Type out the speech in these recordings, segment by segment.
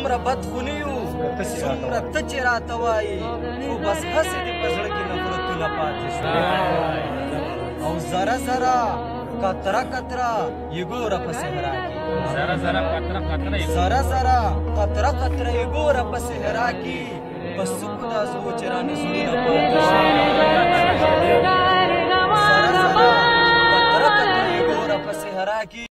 دومره بد خو نه یو څومره ته چې راته وایي، خو بس هسې دې په زړه کې نفرتونه پاتې شول. او ذره ذره قطره قطره یې ګوره په صحرا کې، ذره ذره قطره قطره، ذره ذره قطره قطره یې ګوره په صحرا کې، په سکو د ازغو چې رانه زړونه پاتې شول. ذره ذره قطره قطره یې ګوره په صحرا کې.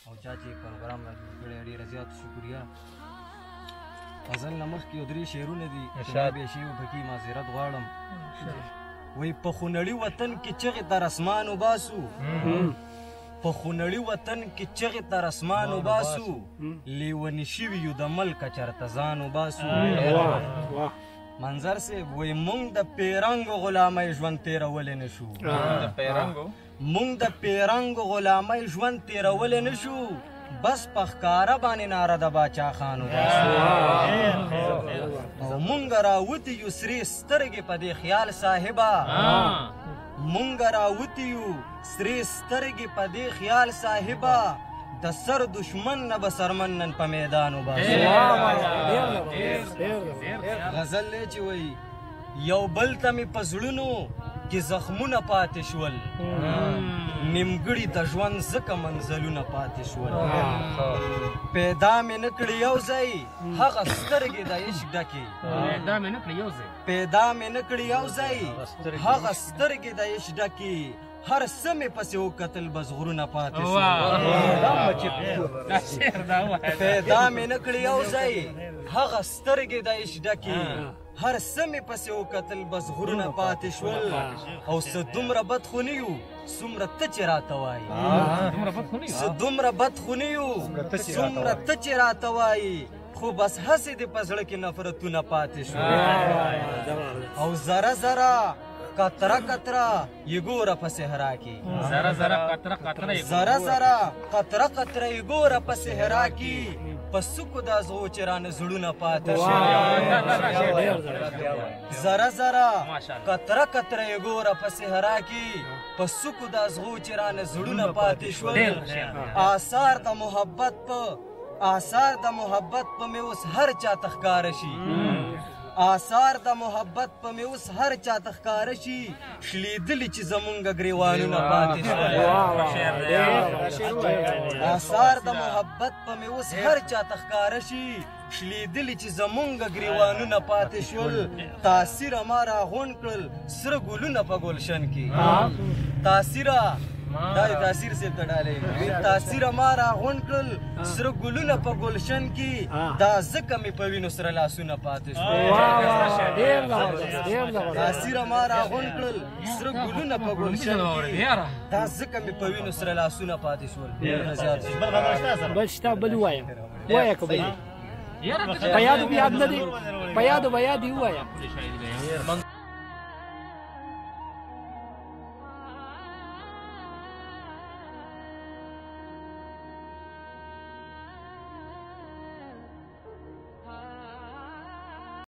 او چا چې پروګرام را جوړ کړی ډېره زیات شکریه. غزل نه مخکې یو درې شعرونه دي چې ما بیا شی پکې معذرت غواړم. وایي په خونړي وطن کې چغې تر اسمان وباسو، په خونړي وطن کې چغې تر اسمان وباسو، لیوني شوي یو د ملکه چېرته ځان وباسو. منظر صاحب وایي موږ د پیرنګو غلامۍ ژوند تېرولی نه شو، موږ د پیرنګو غلامۍ ژوند تېرولی نه شو، بس په ښکاره باندې ناره د باچا خان وباسو. او مونږ راوتي یو سرې سترګې په دې خیال صاحبه، مونږ راوتي یو سرې سترګې په دې خیال صاحبه، د سر دشمن نه به سرمن نن په میدان وباسو. غزل دی چې وایي یو بل ته مې په زړونو کې زخمونه پاتې شول، نیمګړي د ژوند ځکه منزلونه پاتې شول، پیدا مې نه کړې یو ځای هغه سترګې د عشق ډکې، پیدا مې نه کړې یو ځای هغه سترګې د عشق ډکې، هر څه مې پسې وکتل بس غرونه پاتې شول. پیدا مې نه کړې یو ځای هغه سترګې د عشق ډکې، هر څه مې پسې وکتل بس غرونه پاتې شول. او څه دومره بد خو نه یو څومره ته چې راته وایي، څه دومره بد خو نه یو څومره ته چې راته وایي، خو بس هسې دې په زړه کې نفرتونه پاتې شول. او ذره ذره قطره قطره یې ګوره په صحرا کې، ذره ذره قطره قطره، ذره ذره قطره قطره یې ګوره په صحرا کې، په سکو د ازغو چې رانه زړونه پاتې شول. ذره ذره قطره قطره یې ګوره په صحرا کې، په سکو د ازغو چې رانه زړونه پاتې شول. آثار د محبت په، آثار د محبت په مې اوس هر چا ته ښکاره شي، آثار د محبت په مې اوس هر چا ته ښکاره شي، شلېدلي چې زمونږ ګریوانونه پاتې شول. آثار د محبت په مې اوس هر چا ته ښکاره شي، شلېدلي چې زمونږ ګریوانونه پاتې شول. تاثیره ما راغونډ کړل سره ګلونه په ګلشن کې، تاثیره دا تاثیر صاحب ته ډالۍ، تاثیره ما راغونډ کړل سره ګلونه په ګلشن کې، دا ځکه مې په وینو سره لاسونه پاتې شول. تاثیره ما راغونډ کړل سره ګلونه په ګلشن کې، دا ځکه مې په وینو سره لاسونه پاتې شول. بل شته، بل ووایه، ووایه که بل په یادو به یاد نه دی، په یادو به یاد یې ووایه.